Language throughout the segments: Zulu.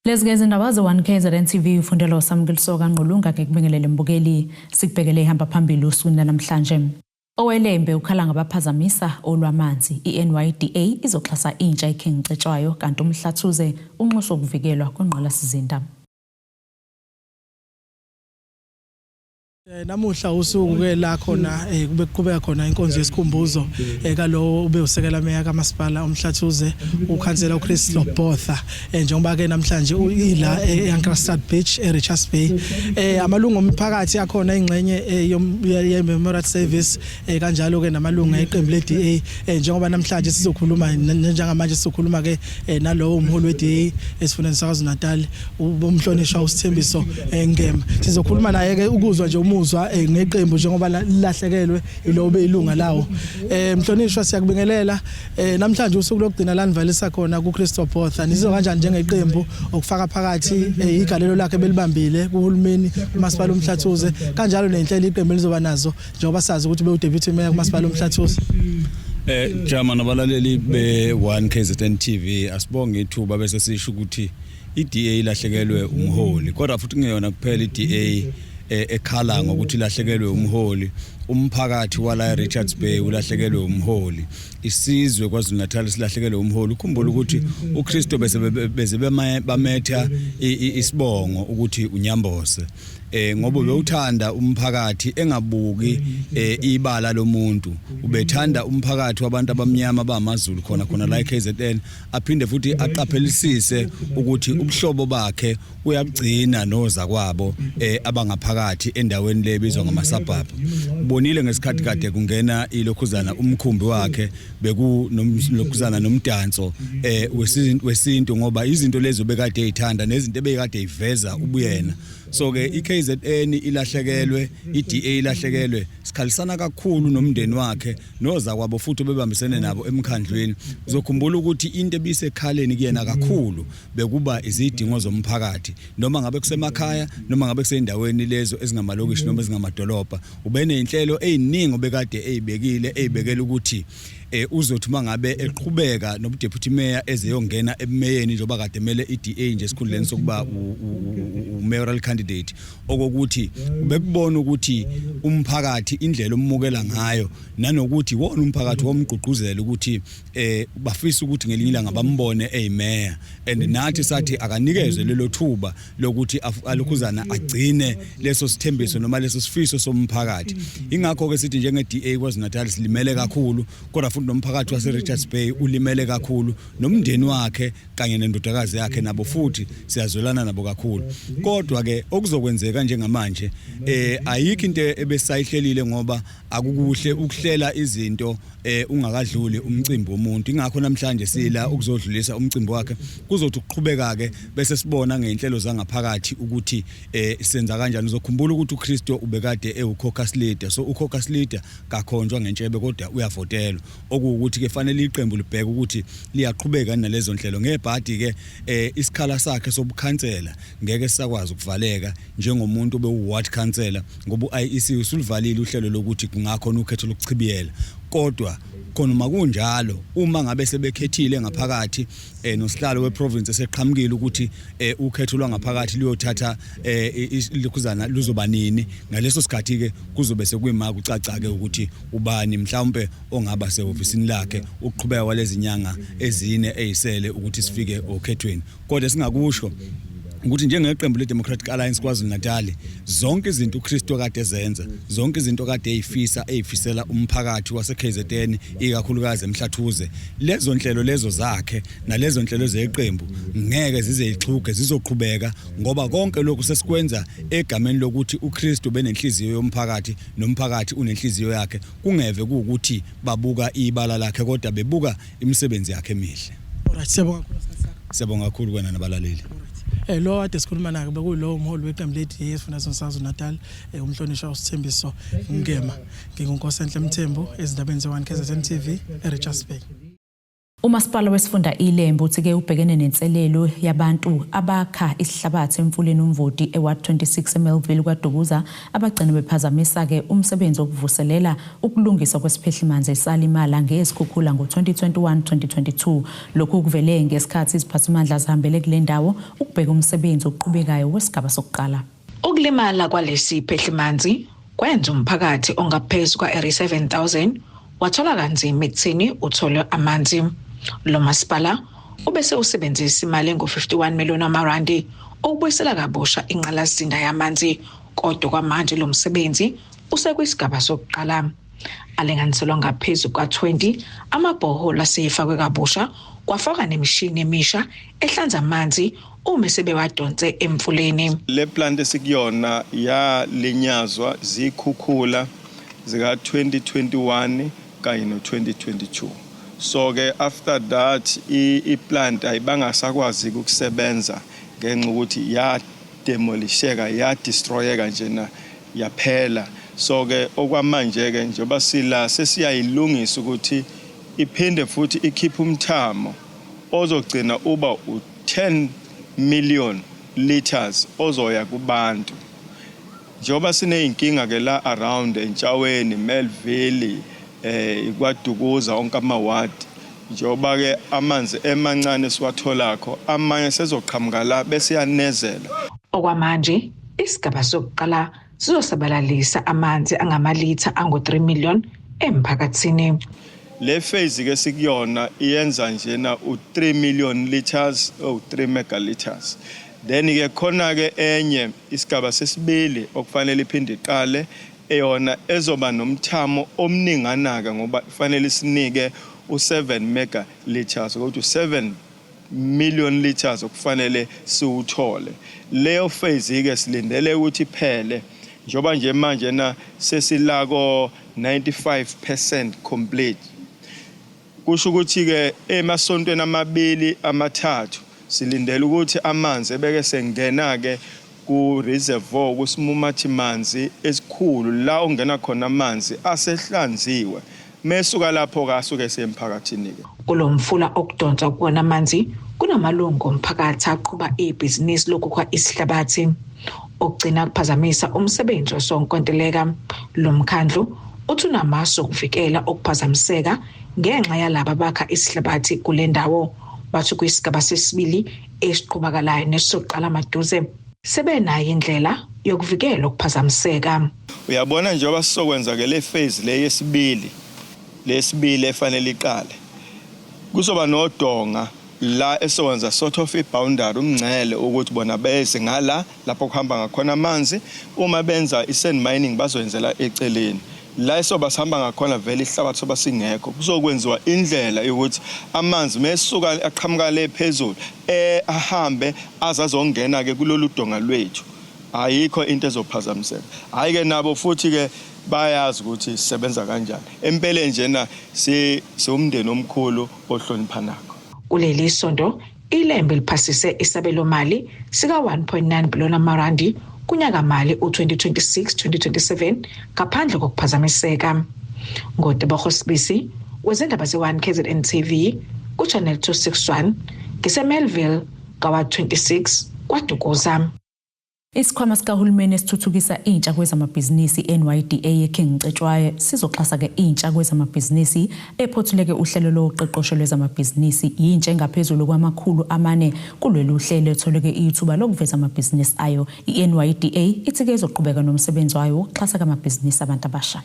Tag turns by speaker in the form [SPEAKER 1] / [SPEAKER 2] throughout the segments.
[SPEAKER 1] Lezi ke izindaba ze-1 KZN TV ufundelwa uSamukeliso kaNgqulunga ngikubingelele mbukeli sikubhekele ihamba phambili usukwini lanamhlanje. Owelembe ukhala ngabaphazamisa olwamanzi iNYDA izoxhasa intsha iKing Cetshwayo kanti uMhlathuze unxusa ukuvikelwa kwengqalasizinda.
[SPEAKER 2] Namuhla usuku ke la khona kube kuqhubeka khona inkonzo yesikhumbuzo kalowo ube usekela meya kamasipala uMhlathuze ukhansela uChris Lobotha njengoba ke namhlanje ila eAnkrastad Beach eRichards Bay. Amalungu omphakathi akhona ingxenye ye Memorial Service, kanjalo ke namalungu eqembu le-DA, njengoba namhlanje sizokhuluma, njengamanje sizokhuluma ke nalowo umholi we-DA esifundeni saKwaZulu-Natal, umhlonishwa uSithembiso Ngema. Sizokhuluma naye ke ukuzwa nje umuzwa ngeqembu njengoba lilahlekelwe ilo beyilunga lawo. Mhlonishwa, siyakubingelela. Namhlanje usuku lokugcina la nivalisa khona kuChristo Botha. Nizizwa kanjani njengeqembu, okufaka phakathi igalelo lakhe belibambile kuhulumeni, kumasipala uMhlathuze, kanjalo nenhlelo iqembu elizoba nazo, njengoba sazi ukuthi bewu-deputy mayor kumasipala uMhlathuze?
[SPEAKER 3] Jama nabalaleli be-1 KZN TV, asibonge ithuba bese sisho ukuthi iDA ilahlekelwe umholi, kodwa futhi kungeyona kuphela iDA ekhala ngokuthi ilahlekelwe umholi. Umphakathi wala eRichards Bay ulahlekelwe umholi, isizwe KwaZulu Natal silahlekelwe umholi. Ukhumbula ukuthi uKristo bese beze bametha isibongo ukuthi uNyambose, ngoba bewuthanda umphakathi, engabuki ibala lomuntu. Ubethanda umphakathi wabantu abamnyama bamaZulu khona khona la eKZN, aphinde futhi aqaphelisise ukuthi ubuhlobo bakhe uyabugcina noza kwabo abangaphakathi endaweni le ebizwa ngama-suburb. Ubonile ngesikhathi kade kungena ilokhuzana umkhumbi wakhe, bekunomlokhuzana nomdanso wesintu, ngoba izinto lezo bekade eyithanda nezinto ebekade eyiveza ubuyena. So ke iKZN ilahlekelwe, iDA ilahlekelwe. Sikhalisana kakhulu nomndeni wakhe noza kwabo futhi bebambisene nabo emkhandlweni. Uzokhumbula ukuthi into ebisekhaleni kuyena kakhulu bekuba izidingo zomphakathi, noma ngabe kusemakhaya noma ngabe kusendaweni lezo ezingamalokishi noma ezingamadolobha. Ubeneyinhlelo eziningi obekade eyibekile, eyibekela ukuthi uzothi mangabe eqhubeka nobudeputy mayor ezeyongena ebumeyeni, njengoba kade emele iDA nje esikhundleni sokuba u mayoral candidate, okokuthi ubekubona ukuthi umphakathi indlela omukela ngayo nanokuthi wona umphakathi womgqugquzela ukuthi bafisa ukuthi ngelinye ilanga bambone eyimeya, and nathi sathi akanikezwe lelo thuba lokuthi alokhuzana agcine leso sithembiso noma leso sifiso somphakathi. Ingakho ke sithi njenge DA KwaZulu-Natal silimele kakhulu, kodwa futhi nomphakathi wase Richards Bay ulimele kakhulu, nomndeni wakhe kanye nendodakazi yakhe nabo futhi siyazwelana nabo kakhulu. Kodwa ke okuzokwenzeka njengamanje, ayikho into ebesayihlelile, ngoba akukuhle ukuhlela izinto ungakadluli umcimbi womuntu. Ingakho namhlanje sila ukuzodlulisa umcimbi wakhe. Kuzothi ukuqhubeka ke bese sibona ngeinhlelo zangaphakathi ukuthi senza kanjani. Uzokhumbula ukuthi uChristo ubekade ewu-caucus leader, so u-caucus leader kakhonjwa ngentshebe kodwa uyavotelwa, okuwukuthi ke fanele iqembu libheke ukuthi liyaqhubeka nalezo nhlelo. Ngebhadi ke isikhala sakhe sobukhansela ngeke sisakwazi ukuvaleka njengomuntu obewu-ward councillor, ngoba u-IEC usulivalile uhlelo lokuthi kungakhona ukhetho lokuchibiyela. Kodwa khona uma kunjalo, uma ngabe sebekhethile ngaphakathi, nosihlalo weprovince eseqhamukile ukuthi ukhetho lwangaphakathi luyothatha likhuzana luzoba nini, ngaleso sikhathi ke kuzobe sekuyima kucaca ke ukuthi ubani mhlawumbe ongaba sehhovisini lakhe ukuqhubeka kwalezi nyanga ezine ezisele ukuthi sifike okhethweni. Kodwa singakusho ukuthi njengeqembu le-Democratic Alliance KwaZulu-Natal, zonke izinto uKristu kade ezenza, zonke izinto kade eyifisa, eyifisela umphakathi wase-KZN, ikakhulukazi eMhlathuze, lezo nhlelo lezo zakhe nalezo nhlelo zeqembu ngeke zize ixhuge, zizoqhubeka, ngoba konke lokhu sesikwenza egameni lokuthi uKristu benenhliziyo yomphakathi nomphakathi unenhliziyo yakhe, kungeve kuwukuthi babuka ibala lakhe kodwa bebuka imisebenzi yakhe emihle.
[SPEAKER 2] Alright, siyabonga kakhulu isikhathi sakho.
[SPEAKER 3] Siyabonga kakhulu kwena nabalaleli.
[SPEAKER 2] Lo kade sikhuluma naye bekuyilowo umholi weqembu le-DA esifundazweni saKwaZulu-Natal, umhlonishwa uSithembiso Ngema. NginguNkosenhle Mthembu ezindabeni ze-1 KZN TV eRichards Bay.
[SPEAKER 1] Umasipala wesifunda iLembe uthi-ke ubhekene nenselelo yabantu abakha isihlabathi emfuleni uMvoti eWard 26 eMelville KwaDukuza, abagcine bephazamisa-ke umsebenzi wokuvuselela ukulungiswa kwesiphehlimanzi esalimala ngezikhukhula ngo-2021-2022. Lokhu kuvele ngesikhathi iziphathimandla zihambele kule ndawo ukubheka umsebenzi oqhubekayo wesigaba sokuqala.
[SPEAKER 4] Ukulimala kwalesi phehlimanzi kwenza umphakathi ongaphezu kwa-37,000 wathola kanzima ekutheni uthole amanzi. Lo masipala ubese usebenzisa imali engu-51 million amarandi ukubuyisela kabusha ingqalasizinda yamanzi, kodwa kwamanje lo msebenzi usekwisigaba sokuqala. Alinganiselwa ngaphezu kwa-20 amabhoholo asefakwe kabusha, kwafakwa nemishini emisha ehlanza amanzi uma sebewadonse emfuleni.
[SPEAKER 5] Le plant esikuyona yalinyazwa zikhukhula zika 2021 kanye no 2022. So ke after that i-plant ayibanga sakwazi ukusebenza ngenxa ukuthi ya demolisheka, ya destroyeka njena, yaphela. So ke okwamanje ke, njengoba sila, sesiyayilungisa ukuthi iphinde futhi ikhiphe umthamo ozogcina uba u10 million liters ozoya kubantu, njengoba sineyinkinga ke la around eNtshaweni, Melville, iKwaDukuza, onke amaward. Njengoba ke amanzi emancane siwatholakho, amanye sezoqhamuka la bese yanezela.
[SPEAKER 4] Okwamanje isigaba sokuqala sizosabalalisa amanzi angamalitha angu-3 million emphakathini.
[SPEAKER 5] Le phase ke sikuyona iyenza njena u3 million liters, u3 megaliters. Then ke khona ke enye isigaba sesibili okufanele iphinde iqale, eyona ezoba nomthamo omningana ke, ngoba kufanele sinike u7 megaliters, ukuthi u7 million liters okufanele siwuthole. Leyo phase ke silindele ukuthi iphele, njengoba nje manje na sesilako 95% complete. Kusho ukuthi ke emasontweni amabili, amathathu, silindele ukuthi amanzi ebeke sengena ke ku reservoir, kusimumathi manzi esikhulu la ongena khona amanzi asehlanziwe. Mesuka lapho ke asuke semphakathini ke.
[SPEAKER 4] Kulo mfula okudonswa kuwona amanzi kunamalungu omphakathi aqhuba ibhizinisi lokukha isihlabathi, okugcina kuphazamisa umsebenzi wesonkontileka. Lo mkhandlu uthi unamasu okuvikela ukuphazamiseka ngenxa yalaba bakha isihlabathi kule ndawo. Bathi kwisigaba sesibili esiqhubakalayo nesizoqala maduze, sebenayo indlela yokuvikela ukuphazamiseka.
[SPEAKER 5] Uyabona, njengoba sizokwenza ke le phase le yesibili, lesibili efanele iqale, kuzoba nodonga la esokwenza sort of i-boundary, umngcele, ukuthi bona beze ngala lapho kuhamba ngakhona amanzi. Uma benza i-sand mining bazoyenzela eceleni la esoba sihamba ngakhona, vele isihlabathi soba singekho. Kuzokwenziwa indlela yokuthi amanzi mesuka aqhamuka le phezulu ahambe aze azongena ke kulolu donga lwethu. Ayikho into ezophazamiseka. Hayi ke, nabo futhi ke bayazi ukuthi sisebenza kanjani. Empeleni njena si siwumndeni omkhulu ohloniphanako.
[SPEAKER 4] Kuleli sonto iLembe liphasise isabelomali sika 1.9 billion amarandi kunyaka mali u2026-2027 ngaphandle kokuphazamiseka. NgoTebogo Sibisi wezindaba ze-1 KZN TV ku-Channel 261, ngiseMelville kawa 26 KwaDukuza.
[SPEAKER 1] Isikhwama sikahulumeni esithuthukisa intsha kwezamabhizinisi, NYDA, eKing Cetshwayo sizoxhasa-ke intsha kwezamabhizinisi ephothuleke uhlelo loqeqesho lwezamabhizinisi. Yintsha engaphezulu kwama-400 kulolu hlelo etholeke ithuba lokuveza amabhizinisi ayo. I-NYDA ithi-ke izoqhubeka nomsebenzi wayo wokuxhasa amabhizinisi abantu abasha.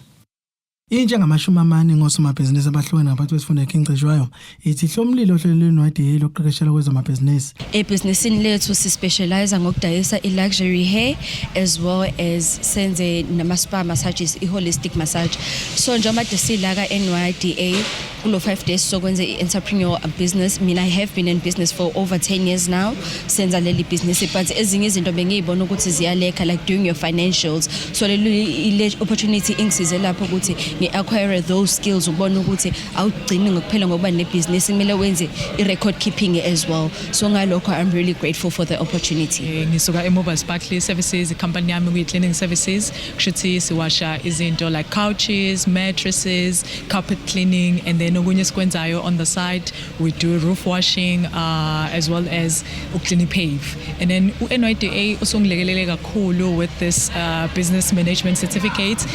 [SPEAKER 2] Intsha engama-40 ngosomabhizinisi abahlukene ngaphansi kwesifunda eKing Cetshwayo ithi ihlomlile ohlelweni lwe-NYDA lokuqeqeshelwa kwezamabhizinisi.
[SPEAKER 6] Ebhizinisini lethu sispecialize ngokudayisa i-luxury hair as well as senze nama-spa massages, i-holistic massage. So njengoba kade sila ka-NYDA kulo 5 days sokwenza i-entrepreneur business, mina I have been in business for over 10 years now, senza leli business, but ezinye izinto bengiyibona ukuthi ziyalekha, like doing your financials. So leli le opportunity ingisize lapho ukuthi ngi-acquire those skills, ukubona ukuthi awugcini ngokuphela ngokuba nebhizinisi, kumele wenze i-record keeping as well. So ngalokho I'm really grateful for the opportunity.
[SPEAKER 7] Ngisuka eMobile Sparkly Services, ikhampani yami kuyi-cleaning services, kusho ukuthi siwasha izinto like couches, mattresses, carpet cleaning and then Sinokunye esikwenzayo on the side. We do roof washing as well as uku-clean pave. And then u-NYDA usongilekelele kakhulu with this business management certificate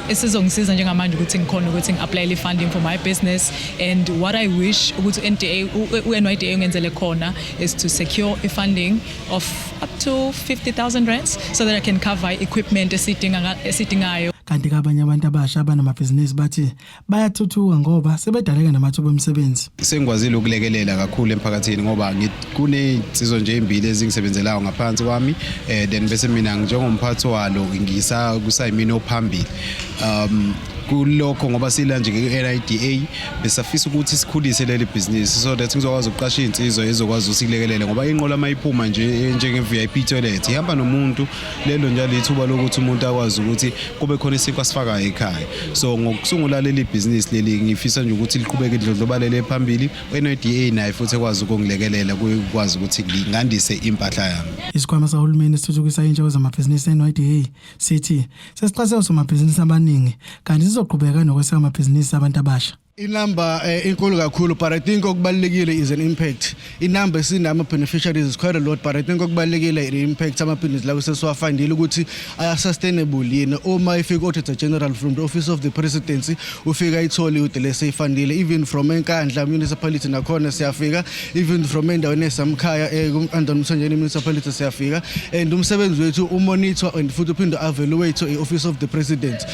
[SPEAKER 7] esizongisiza njengamanje ukuthi ngikhona ukuthi ngi-apply funding for my business. And what I wish ukuthi NDA u-NYDA ungenzele khona is to secure a funding of up to 50,000 rands so that I can cover equipment esidingayo.
[SPEAKER 2] Kanti kabanye abantu abasha abanamabhizinisi bathi bayathuthuka ngoba sebedaleka namathuba emisebenzi.
[SPEAKER 8] Sengikwazile ukulekelela kakhulu emphakathini ngoba kunezinsizwa nje ezimbili ezingisebenzelayo ngaphansi kwami, then bese mina njengomphathi walo ngisa kusayimina ophambili kulokho, ngoba sila nje ke-NYDA besafisa ukuthi sikhulise leli bhizinisi so that ngizokwazi ukuqasha iy'nsizwa ezokwazi ukusilekelela, ngoba inqola mayiphuma nje njenge-VIP toilet ihamba nomuntu, lelo njalo ithuba lokuthi umuntu akwazi ukuthi kube khona isinkwa asifakayo ekhaya. So ngokusungula leli bhizinisi leli, ngifisa nje ukuthi liqhubeke lidlondlobalele phambili, NYDA naye futhi ekwazi ukungilekelela kukwazi ukuthi ngandise impahla yami.
[SPEAKER 2] Isikhwama sahulumeni esithuthukisa intsha kwezamabhizinisi, NYDA, sithi sesixhase osomabhizinisi abaningi kanti sizoqhubeka nokweseka amabhizinisi abantu abasha.
[SPEAKER 9] Inamba inkulu kakhulu, but I think okubalulekile is an impact. Inamba esinama beneficiaries is quite a lot, but I think okubalulekile i-impact amabhizinisi lawo sesiwafundile ukuthi aya sustainable yini. Uma ifika auditor general from the office of the presidency, ufika ayithole ukuthi leseyifundile, even from eNkandla municipality nakhona siyafika, even from endaweni esamkhaya ku-Anton Mthonjeni municipality siyafika, and umsebenzi wethu umonitor and futhi uphinde evaluate i-office of the president.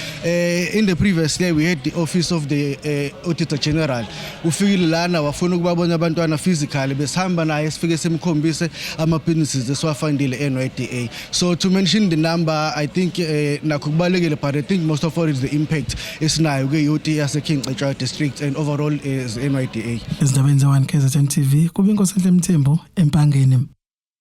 [SPEAKER 9] In the previous year we had the office of the auditor general ufikile lana, wafuna ukubabona abantwana physically. Besihamba naye, sifike simkhombise ama-businesses esiwafundile NYDA. So to mention the number, I think nakho kubalulekile, but I think most of all is the impact esinayo kwi-youth yase-King Cetshwayo district and overall is NYDA.
[SPEAKER 2] Ezindabeni ze-1 KZN TV, kube Inkosenhle Mthembu, eMpangeni.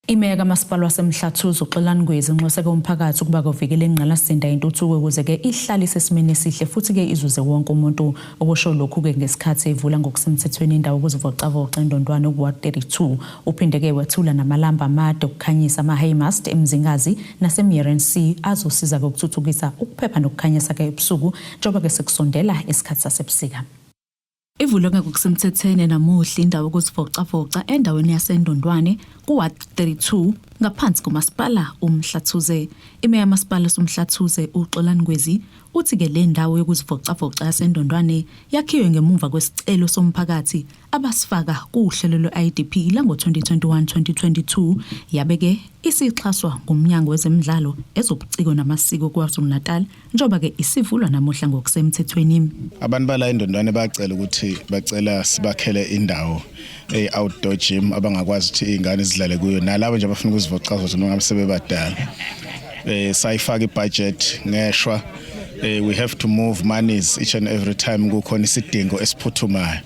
[SPEAKER 1] Imeya kamasipala waseMhlathuze uXolani Ngwezi inxuseke umphakathi ukuba kuvikele ingqalasizinda yentuthuko ukuze-ke ihlale isesimeni esihle futhi-ke izuze wonke umuntu. Okusho lokhu-ke ngesikhathi evula ngokusemthethweni indawo yokuzivocavoca eNdondwane ku-Ward 32. Uphinde-ke wethula namalamba amade okukhanyisa, ama-high mast, eMzingazi naseMerency azosiza-ke ukuthuthukisa ukuphepha nokukhanyisa-ke ebusuku njengoba-ke sekusondela isikhathi sasebusika. Ivulwe ngokusemthethweni namuhla indawo yokuzivocavoca endaweni yaseNdondwane ku-Ward 32 ngaphansi komasipala uMhlathuze. Imeya yamasipala soMhlathuze uXolani Ngwezi uthi-ke le ndawo yokuzivocavoca yaseNdondwane yakhiwe ngemuva kwesicelo somphakathi abasifaka kuhlelo lwe-IDP lango-2021-2022, yabe-ke isixhaswa ngumnyango wezemidlalo, ezobuciko namasiko KwaZulu-Natal, njengoba-ke isivulwa namuhla ngokusemthethweni.
[SPEAKER 10] Abantu bala eNdondwane bacela ukuthi bacela sibakhele indawo eyi-outdoor gym abangakwazi ukuthi iy'ngane zidlale kuyo nalabo nje abafuna ukuzivocavoca noma ngabe sebebadala. Sayifaka ibudget. Ngeshwa we have to move monies each and every time kukhona isidingo esiphuthumayo,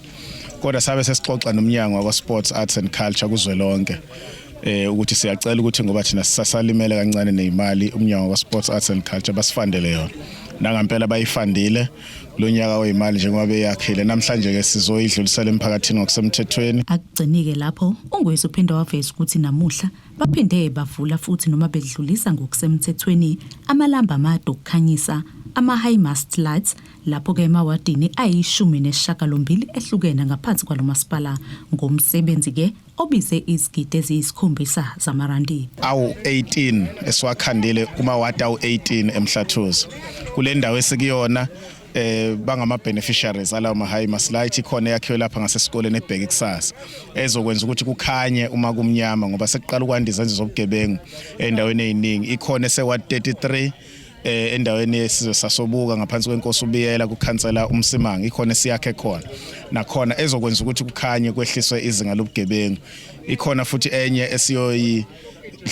[SPEAKER 10] kodwa sabe sesixoxa nomnyango wakwa Sports, Arts and Culture kuzwelonke ukuthi siyacela ukuthi ngoba thina sisasalimele kancane nezimali, umnyango wa Sports, Arts and Culture basifundele yona. Nangampela bayifundile lo nyaka wezimali njengoba beyakhile. Namhlanje ke sizoyidlulisela emphakathini ngokusemthethweni.
[SPEAKER 1] Akugcinike lapho, uNgwezi uphinde waveza ukuthi namuhla baphinde bavula futhi noma bedlulisa ngokusemthethweni amalamba amade okukhanyisa, ama-high mast lights, lapho-ke emawadini 18 ehlukene ngaphansi kwalo masipala, ngomsebenzi-ke obize izigidi 7 zamarandi.
[SPEAKER 10] Awu-18 esiwakhandile kumawadi awu-18 eMhlathuze kule ndawo esikuyona, bangama beneficiaries alawo ma high mast light. Ikhona yakhiwe lapha ngasesikoleni ebheke kusasa ezokwenza ukuthi kukhanye uma kumnyama, ngoba sekuqala ukwanda izenzo zobugebengu endaweni eziningi. Ikhona ese ward 33 endaweni yesizwe sasobuka ngaphansi kwenkosi uBiyela kukhansela uMsimanga, ikhona esiyakhe khona nakhona ezokwenza ukuthi kukhanye, kwehliswe izinga lobugebengu. Ikhona futhi enye esiyoyi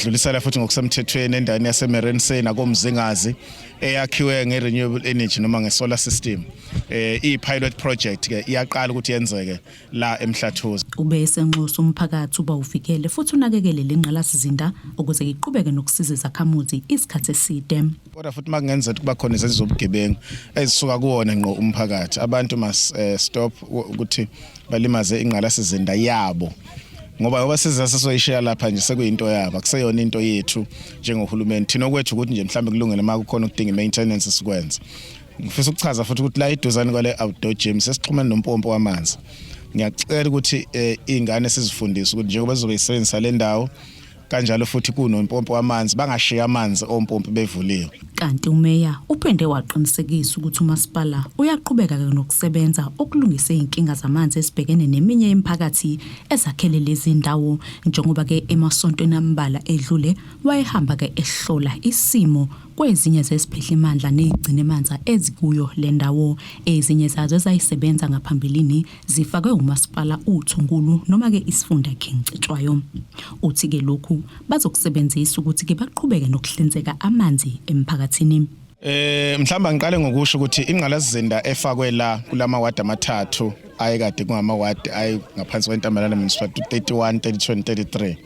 [SPEAKER 10] dlulisela futhi ngokusemthethweni endaweni yaseMerense nakoMzingazi eyakhiwe nge-renewable energy noma nge-solar system. I-pilot project ke iyaqala ukuthi yenzeke la eMhlathuze.
[SPEAKER 1] Ube esenxusa umphakathi uba uvikele futhi unakekele le ngqalasizinda ukuze iqhubeke nokusiza izakhamuzi isikhathi eside.
[SPEAKER 10] Kodwa futhi makungenzeka kuba khona izenzo zobugebengu ezisuka kuwona ngqo umphakathi, abantu must stop ukuthi balimaze ingqalasizinda yabo, ngoba siza sizoyishiya lapha nje sekuyinto yabo, akuseyona into yethu njengohulumeni. Thina okwethu ukuthi nje mhlawumbe kulungele uma kukhona ukudinga i-maintenance sikwenze. Ngifisa ukuchaza futhi ukuthi la iduzane kwale outdoor gym sesixhumene nompompo wamanzi. Ngiyacela ukuthi izingane sizifundise ukuthi njengoba zizobe isebenzisa le ndawo kanjalo futhi kunompompo wamanzi, bangashiya amanzi ompompi bevuliwe.
[SPEAKER 1] Kanti umeya uphinde waqinisekisa ukuthi umasipala uyaqhubeka-ke nokusebenza ukulungisa izinkinga zamanzi esibhekene neminye imiphakathi ezakhele lezi ndawo, njengoba-ke emasontweni ambalwa edlule wayehamba-ke ehlola isimo kwezinye zeziphehlimandla nezigcinimanzi ezikuyo le ndawo. Ezinye zazo ezayisebenza ngaphambilini zifakwe umasipala uThungulu noma-ke isifunda King Cetshwayo. Uthi-ke lokhu bazokusebenzisa ukuthi-ke baqhubeke nokuhlinzeka amanzi emphakathini.
[SPEAKER 10] Mhlawumbe ngiqale ngokusho ukuthi ingqalasizinda efakwe la kulama ward amathathu ayekade kungama ward ayi ngaphansi kweNtambanana Municipality 31, 32 and 33,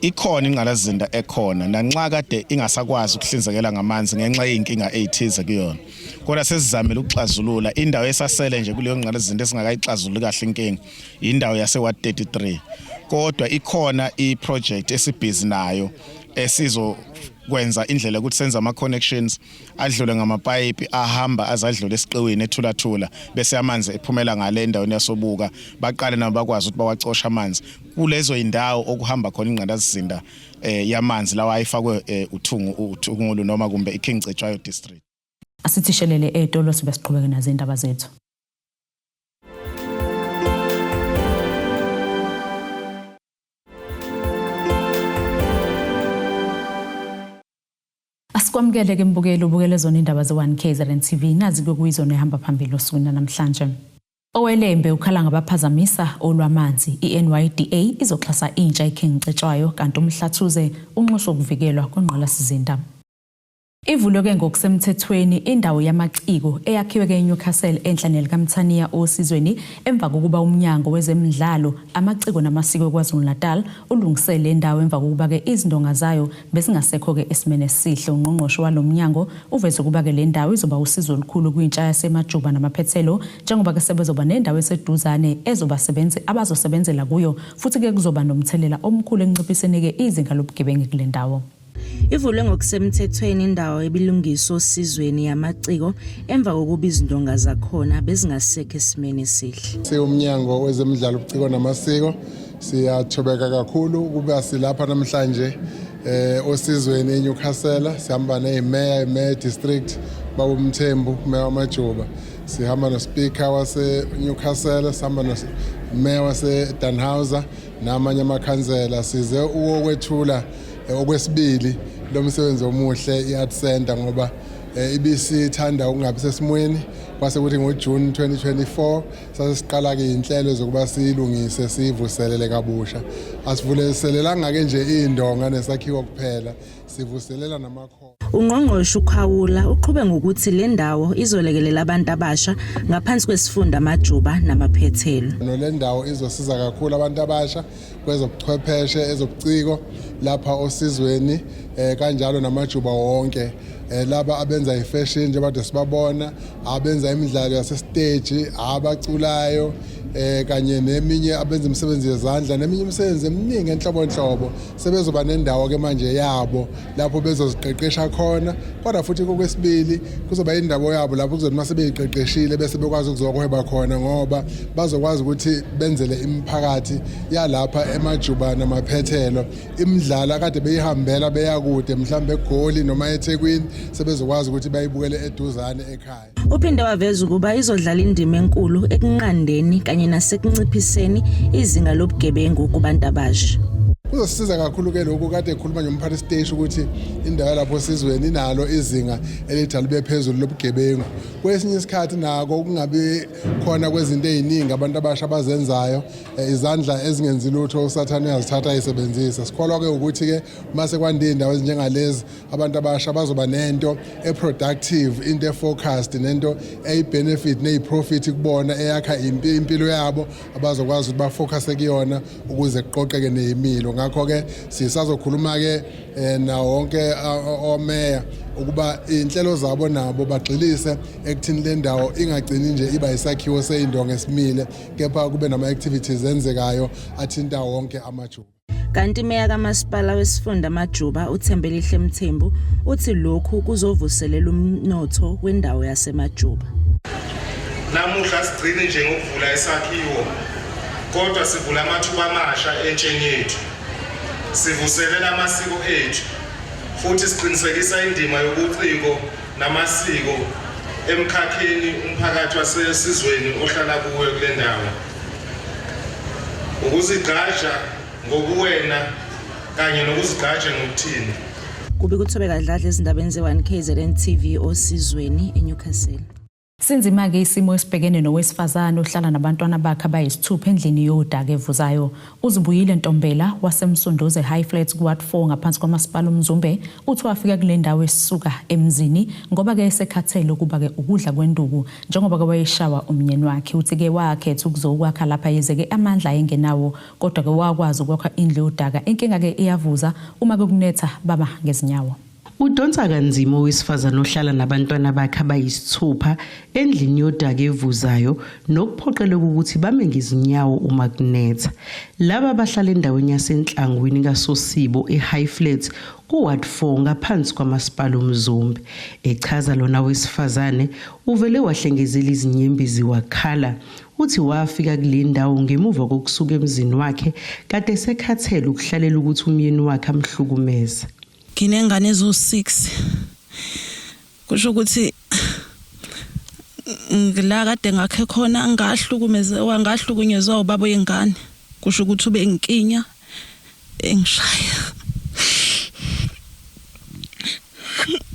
[SPEAKER 10] ikhona ingqalasizinda ekhona nanxa kade ingasakwazi ukuhlinzekela ngamanzi ngenxa yey'nkinga ey'thize kuyona, kodwa sesizamile ukuxazulula indawo esasele nje kuleyo ngqalasizinda esingakayixazululi kahle inkinga, indawo yase ward 33. Kodwa ikhona i-project esibhizi nayo esizo kwenza indlela ukuthi senze ama connections adlule ngamapayipi ahamba azadlula esiqiwini eThulathula, bese amanzi ephumela ngale endaweni yasoBuka, baqale nabo bakwazi ukuthi bawacoshe amanzi kulezo indawo okuhamba khona ingqalasizinda yamanzi lawa ayifakwe uThungulu noma kumbe iKing Cetshwayo District.
[SPEAKER 1] Asithi shelele etolo, sibe siqhubeke nazo indaba zethu. Asikwamukele ke mbukeli, ubukele zona indaba ze-1 KZN TV. Nazi kuyizona ehamba phambili osukwini namhlanje. OweLembe ukhala ngabaphazamisa olwamanzi. I-NYDA izoxhasa intsha iKing Cetshwayo, kanti uMhlathuze unxusa ukuvikelwa kwengqalasizinda. Ivulwe-ke ngokusemthethweni indawo yamaciko eyakhiwe-ke eNewcastle enhla nelikaMthaniya Osizweni, emva kokuba umnyango wezemidlalo, amaciko namasiko KwaZulu-Natal ulungise le ndawo emva kokuba-ke izindonga zayo bezingasekho-ke esimeni esihle. Ungqongqoshe walo mnyango uveze ukuba-ke le ndawo izoba usizo olukhulu kwintsha yaseMajuba namaphethelo, njengoba-ke sebezoba nendawo eseduzane ezobasebenzi abazosebenzela kuyo, futhi-ke kuzoba nomthelela omkhulu ekunciphiseni-ke izinga lobugebengu kule ndawo.
[SPEAKER 11] Ivulwe ngokusemthethweni indawo ebilungiswa Osizweni yamaciko emva kokuba izindonga zakhona bezingasekho esimeni esihle.
[SPEAKER 12] Siwumnyango wezemidlalo, ubuciko namasiko siyathobeka kakhulu ukuba silapha namhlanje Osizweni eNewcastle. Sihamba neyimeya, imeya district baba uMthembu, meya wamaJuba, sihamba no-speaker wase-Newcastle, sihamba nomeya wase-Dannhauser namanye amakhansela. Size ukokwethula okwesibili lo msebenzi omuhle, i-art center, ngoba ibisithanda ukungabi sesimweni. Kwase kuthi ngoJune 2024 sase siqala-ke iy'nhlelo zokuba siyilungise, siyivuselele kabusha. Asivuselelanga-ke nje iy'ndonga nesakhiwo kuphela, sivuselela namakhono.
[SPEAKER 11] Ungqongqoshe uKhawula uqhube ngokuthi le ndawo izolekelela abantu abasha ngaphansi kwesifunda Amajuba namaphethelo.
[SPEAKER 12] Nole ndawo izosiza kakhulu abantu abasha kwezobuchwepheshe, ezobuciko lapha Osizweni, kanjalo namajuba wonke, laba abenza ifashion njengoba sibabona, abenza imidlalo yasesiteji, abaculayo, kanye neminye abenza imisebenzi yezandla neminye imisebenzi eminingi enhlobonhlobo, sebezoba nendawo ke manje yabo lapho bezoziqeqesha khona. Kodwa futhi kokwesibili kuzoba indawo yabo lapho kuzothi mase beyiqeqeshile bese bekwazi ukuzohweba khona, ngoba bazokwazi ukuthi benzele imiphakathi yalapha eMajuba namaphethelo imidlalo akade beyihambela beya kude, mhlawumbe eGoli noma eThekwini, sebezokwazi ukuthi bayibukele eduzane ekhaya.
[SPEAKER 11] Uphinde waveza ukuba izodlala indima enkulu ekunqandeni kanye nasekunciphiseni izinga lobugebengu kubantu abasha.
[SPEAKER 12] Kuzosisiza kakhulu-ke lokhu kade ekhuluma nje siteshi ukuthi indawo yalapho Osizweni inalo izinga elithi alibe phezulu lobugebengu. Kwesinye isikhathi nako ukungabi khona kwezinto ey'ningi abantu abasha abazenzayo, izandla ezingenzi lutho usathane uyazithatha ayisebenzise. Sikholwa-ke ukuthi-ke uma sekwande iy'ndawo ezinjengalezi, abantu abasha bazoba nento e-productive, into e-focused, nento eyi-benefit neyi-profit kubona, eyakha impilo yabo, abazokwazi ukuthi bafocuse kuyona ukuze kuqoqeke neyimilo. Ngakho-ke sisazokhuluma-ke nawo wonke omeya ukuba iy'nhlelo zabo nabo bagxilise ekuthini le ndawo ingagcini nje iba isakhiwo seyindonga esimile, kepha kube nama-activities enzekayo athinta wonke amajuba.
[SPEAKER 11] Kanti imeya kamasipala wesifunda Amajuba uThembelihle Mthembu uthi lokhu kuzovuselela umnotho wendawo yaseMajuba.
[SPEAKER 13] Namuhla sigcini nje ngokuvula isakhiwo kodwa sivula amathuba amasha entsheni yethu. Sivuselela amasiko ethu futhi siqinisekisa indima yobuciko namasiko emkhakheni umphakathi wasesizweni ohlala kuwo kule ndawo. Ukuzigqaja ngobuwena kanye nokuzigqaja ngokuthini.
[SPEAKER 11] Kubi kuThobeka Dladla ezindabeni ze-1 KZN TV osizweni eNewcastle.
[SPEAKER 1] Sinzima-ke isimo esibhekene nowesifazane ohlala nabantwana bakhe abayisithupha endlini yodaka evuzayo. Uzibuyile Ntombela waseMsunduze High Flats kuWard 4 ngaphansi kwamasipala uMzumbe uthi wafika kule ndawo esuka emzini ngoba-ke esekhathele ukuba-ke ukudla kwenduku njengoba-ke wayeshawa umnyeni wakhe. Uthi-ke wakhetha ukuzokwakha lapha yize-ke amandla ayengenawo kodwa-ke wakwazi ukwakha indlu yodaka. Inkinga-ke iyavuza uma-ke kunetha baba ngezinyawo.
[SPEAKER 14] Udonsa kanzima owesifazane ohlala nabantwana bakhe abayisithupha endlini yodaka evuzayo nokuphoqeleka ukuthi bame ngezinyawo uma kunetha. Laba bahlala endaweni yaseNhlangwini kaSosibo eHigh Flats kuWard 4 ngaphansi kwamasipala uMzumbe. Echaza lona wesifazane uvele wahlengezela izinyembezi wakhala uthi wafika kule ndawo ngemuva kokusuka emzini wakhe kade esekhathele ukuhlalela ukuthi umyeni wakhe amhlukumeze.
[SPEAKER 15] Nginengane eziwu-6 kusho ukuthi ngila kade ngakhe khona ngahlukumezewa ngahlukunyezwa ubaba wengane kusho ukuthi ube inkinya engishaya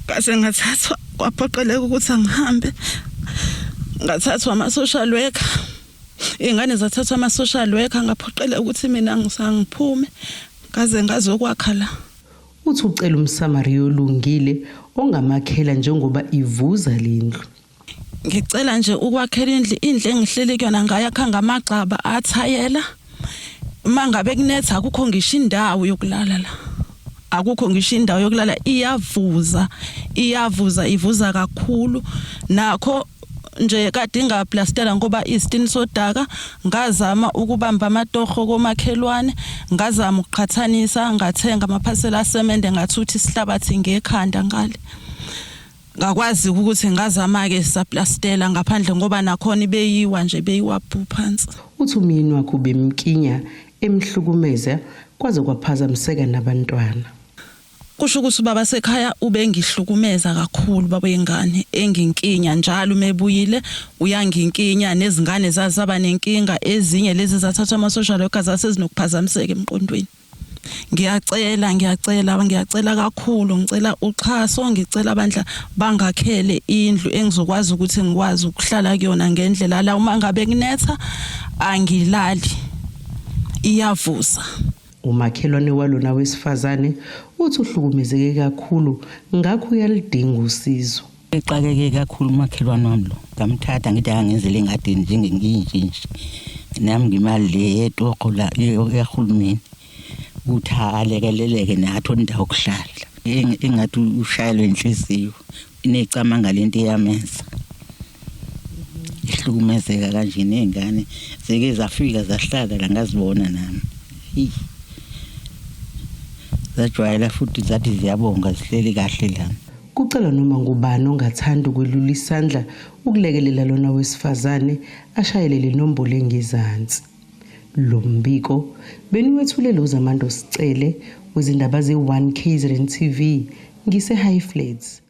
[SPEAKER 15] ngase ngathathwa kwaphoqeleka ukuthi angihambe ngathathwa ama-social worker iy'ngane zathathwa ama-social worker ngaphoqeleka ukuthi mina ngisangiphume ngaze ngazokwakha la.
[SPEAKER 14] Uthi ucela umSamariya olungile ongamakhela njengoba ivuza lendlu.
[SPEAKER 15] Ngicela nje ukwakhela indlu indlu engihleli kuyona ngayakha ngamagxaba athayela. Uma ngabe kunetha akukho ngisho indawo yokulala la. Akukho ngisho indawo yokulala iyavuza iyavuza ivuza kakhulu nakho nje kade ingaplastela ngoba isitini sodaka ngazama ukubamba amatoho komakhelwane ngazama ukuqhathanisa ngathenga amaphasela asemende ngathutha isihlabathi ngekhanda ngale ngakwazi ukuthi ngazama-ke saplastela ngaphandle ngoba nakhona ibeyiwa nje beyiwa bhu phansi.
[SPEAKER 14] Uthi umyeni wakhe ubemkinya emhlukumeza kwaze kwaphazamiseka nabantwana.
[SPEAKER 15] Kusho ukuthi ubaba sekhaya ubengihlukumeza kakhulu baba wengane enginkinya njalo uma ebuyile uyanginkinya nezingane zazaba nenkinga ezinye lezi zathathwa ama-social worker zasezinokuphazamiseka emqondweni. Ngiyacela ngiyacela ngiyacela kakhulu ngicela uxhaso ngicela bandla bangakhele indlu engizokwazi ukuthi ngikwazi ukuhlala kuyona ngendlela la uma ngabe kunetha angilali iyavusa.
[SPEAKER 14] Umakhelwane walona wesifazane uthi uhlukumezeke kakhulu ngakho uyaludinga usizo.
[SPEAKER 16] Exakeke kakhulu umakhelwane wami lo ngamthatha ngithi akangenzele engadini njengenginje nami ngimali le yetoho la yahulumeni ukuthi alekeleleke naye athole indawo yokuhlala engathi ushayelwe inhliziyo inecamanga lento eyamenza ihlukumezeka kanje ney'ngane zike zafika zahlala la ngazibona nami zajwayela futhi zathi ziyabonga zihleli kahle lana.
[SPEAKER 14] Kucelwa noma ngubani ongathanda ukwelula isandla ukulekelela lona wesifazane ashayele le nombolo engezansi. Lo mbiko beniwethulele uZamando Sicele wezindaba ze-1 KZN TV ngise-High Flats.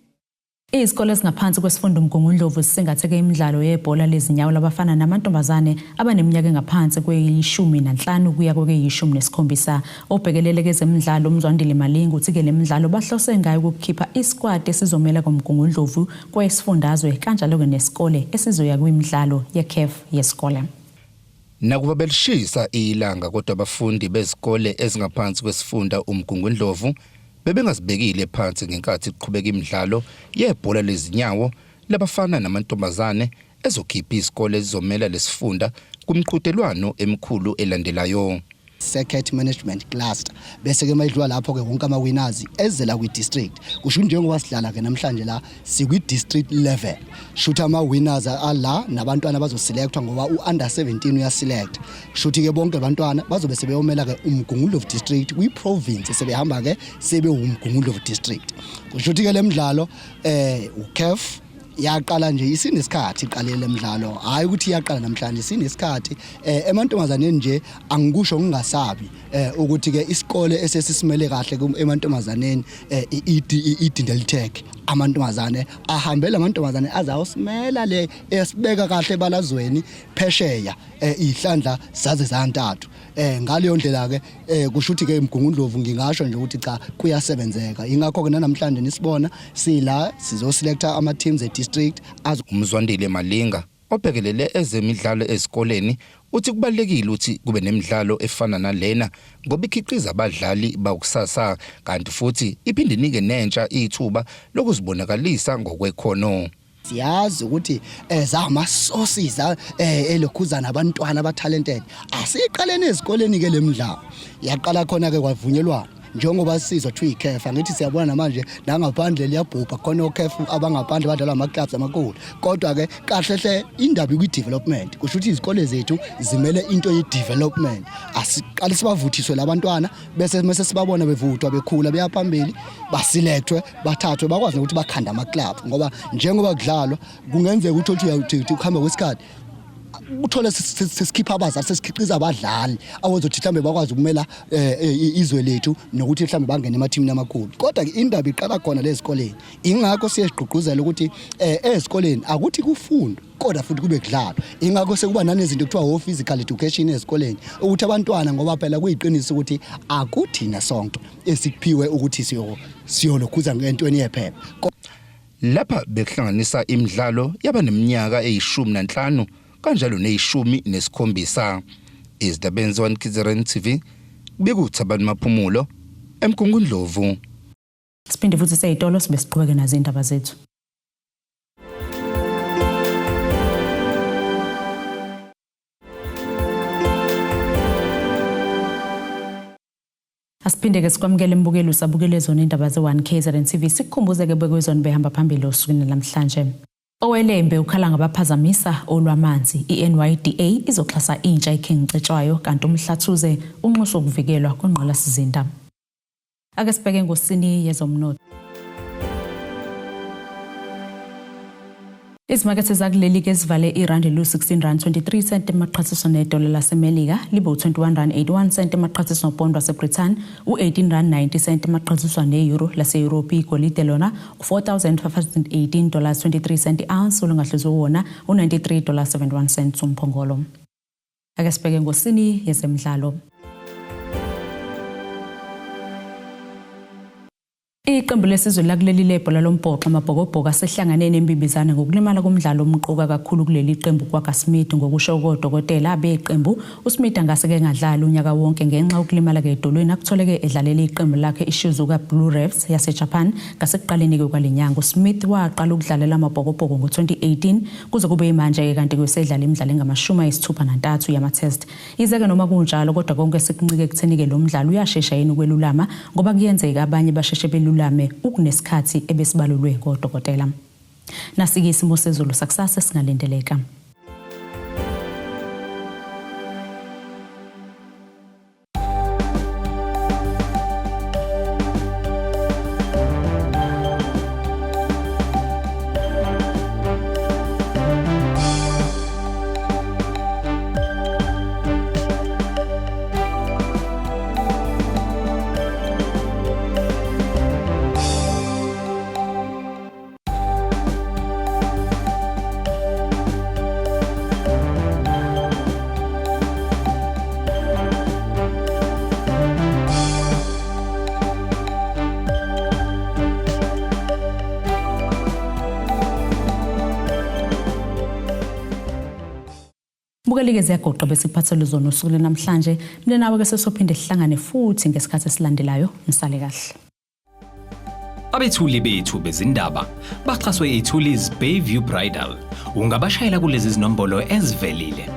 [SPEAKER 1] Izikole ezingaphansi kwesifunda uMgungundlovu zisingatheke imidlalo yebhola lezinyawo labafana namantombazane abaneminyaka engaphansi kweyishumi nanhlanu kuya kweyishumi nesikhombisa. Obhekelele kezemidlalo uMzwandile Malinga uthi-ke le midlalo bahlose ngayo ukukhipha isikwati esizomela kwaMgungundlovu kwesifundazwe kanjalo-ke nesikole esizoya kwimidlalo ye-CAF yesikole.
[SPEAKER 17] Nakuba belishisa ilanga kodwa abafundi bezikole ezingaphansi kwesifunda uMgungundlovu bebengazibekile phansi ngenkathi kuqhubeka imidlalo yebhola lezinyawo labafana namantombazane ezokhipha izikole ezizomela lesifunda kumqhudelwano emikhulu elandelayo.
[SPEAKER 18] Circuit Management Cluster bese ke mayidlula lapho ke wonke ama winners ezela kwi district. Kusho njengoba sidlala ke namhlanje la sikwi district level, shuthi ama winners ala nabantwana bazoselectwa ngoba u under 17 uyaselect. Shuthi ke bonke abantwana bazobe sebeyomela ke uMgungundlovu district kwi province, sebehamba ke sebe uMgungundlovu district. Kusho ukuthi ke lemidlalo uCAF yaqala nje isinesikhathi iqalile lemidlalo, hayi ukuthi iyaqala namhlanje, isinesikhathi. Emantombazaneni nje angikusho ngingasabi ukuthi ke isikole esesisimele kahle emantombazaneni iDindel Tech. Amantombazane ahambela, amantombazane azawusimela le esibeka kahle balazweni phesheya ihlandla zaze zantathu. Ngaleyo ndlela ke kusho ukuthi ke iMgungundlovu ngingasho nje ukuthi cha, kuyasebenzeka. Ingakho ke namhlanje nisibona sila sizoselecta ama teams e district.
[SPEAKER 17] UMzwandile Malinga obhekelele ezemidlalo ezikoleni uthi kubalulekile ukuthi kube nemidlalo efana nalena ngoba ikhiqiza abadlali bakusasa, kanti futhi iphinde inike nentsha ithuba lokuzibonakalisa ngokwekhono.
[SPEAKER 18] Siyazi ukuthi zama-sources elokhuzana abantwana aba-talented. Asiyiqaleni ezikoleni ke lemidlalo, yaqala khona ke kwavunyelwana njengoba sisizwa kuthiwa iCAF. Angithi siyabona namanje nangaphandle liyabhubha, khona oCAF abangaphandle badlalwa ama-clubs amakhulu, kodwa-ke kahle hle indaba ikwi-development. Kusho ukuthi izikole zethu zimele into ye-development. Asiqale sibavuthiswe labantwana, bese mase sibabona bevuthwa bekhula beya phambili, basilethwe, bathathwe, bakwazi nokuthi bakhande ama-club, ngoba njengoba kudlalwa kungenzeka ukuthi uthi ukuhamba kwesikhathi uthole sesikhipha abazali, sesikhiqiza abadlali abazothi mhlambe bakwazi ukumela izwe lethu nokuthi mhlambe bangene emathimini amakhulu. Kodwa ke indaba iqala khona lezikoleni, ingakho siye sigqugquzela ukuthi ezikoleni akuthi kufundwe kodwa futhi kube kudlalwa. Ingakho sekuba nanezinto kuthiwa wo physical education ezikoleni ukuthi abantwana, ngoba phela kuyiqiniso ukuthi akuthina sonke esikuphiwe ukuthi siyolokhuza ngentweni yephepha.
[SPEAKER 17] Lapha bekuhlanganisa imidlalo yabaneminyaka eyi-15 kanjalo neyi-17. Izindaba ze-1 KZN TV, bekuThabani Maphumulo eMgungundlovu.
[SPEAKER 1] Siphinde futhi seyitolo sibe siqhubeke nazo indaba zethu. Asiphinde ke sikwamukele imbukelo usabukele zona indaba ze-1 KZN TV. Sikukhumbuze ke bekwezona behamba phambili osukwini namhlanje. Owelembe ukhala ngabaphazamisa olwamanzi. I-NYDA izoxhasa intsha iKing Cetshwayo, kanti uMhlathuze unxusa ukuvikelwa kwengqalasizinda. Ake sibheke ngosini yezomnotho. Izimakethe zakuleli ke zivale irandi lu-16 rand 23 cent emaqhathiswa nedola laseMelika, libe u-21 rand 81 cent emaqhathiswa nopondo waseBrithani, u-18 rand 90 cent emaqhathiswa ne-euro laseYurophu. Igolide lona u-4518 dollars 23 cent i-ounce, olungahluzwe wona u-93 dollars 71 cents umphongolo. Ake sibheke ngosini yezemidlalo. Iqembu lesizwe lakuleli lebhola lombhoxo amaBhokobhoko asehlangane nembibizane ngokulimala komdlalo omqoka kakhulu kuleli qembu Kwagga Smith. Ngokusho kodokotela beqembu, uSmith angase ke engadlali unyaka wonke ngenxa yokulimala edolweni akutholeke edlalela iqembu lakhe iShizuoka Blue Revs yaseJapan ngasekuqaleni ke kwale nyanga. USmith waqala ukudlalela amaBhokobhoko ngo-2018 kuze kube imanje ke, kanti kusedlala imidlalo engama-63 yama-test. Yize-ke noma kunjalo, kodwa konke sekuncike ekutheni-ke lo mdlalo uyashesha yini ukwelulama, ngoba kuyenzeka abanye basheshe belulame ukunesikhathi ebesibalulwe ngodokotela. Nasi-ke isimo sezulu sakusasa esingalindeleka. Bukelike ziyagoqa besikuphathele zona usuku namhlanje. Mina nawe ke sesophinde sihlangane futhi ngesikhathi esilandelayo. Nisale kahle.
[SPEAKER 19] Abethuli bethu bezindaba baxhaswe iThulis Bayview Bridal. Ungabashayela kulezi zinombolo ezivelile.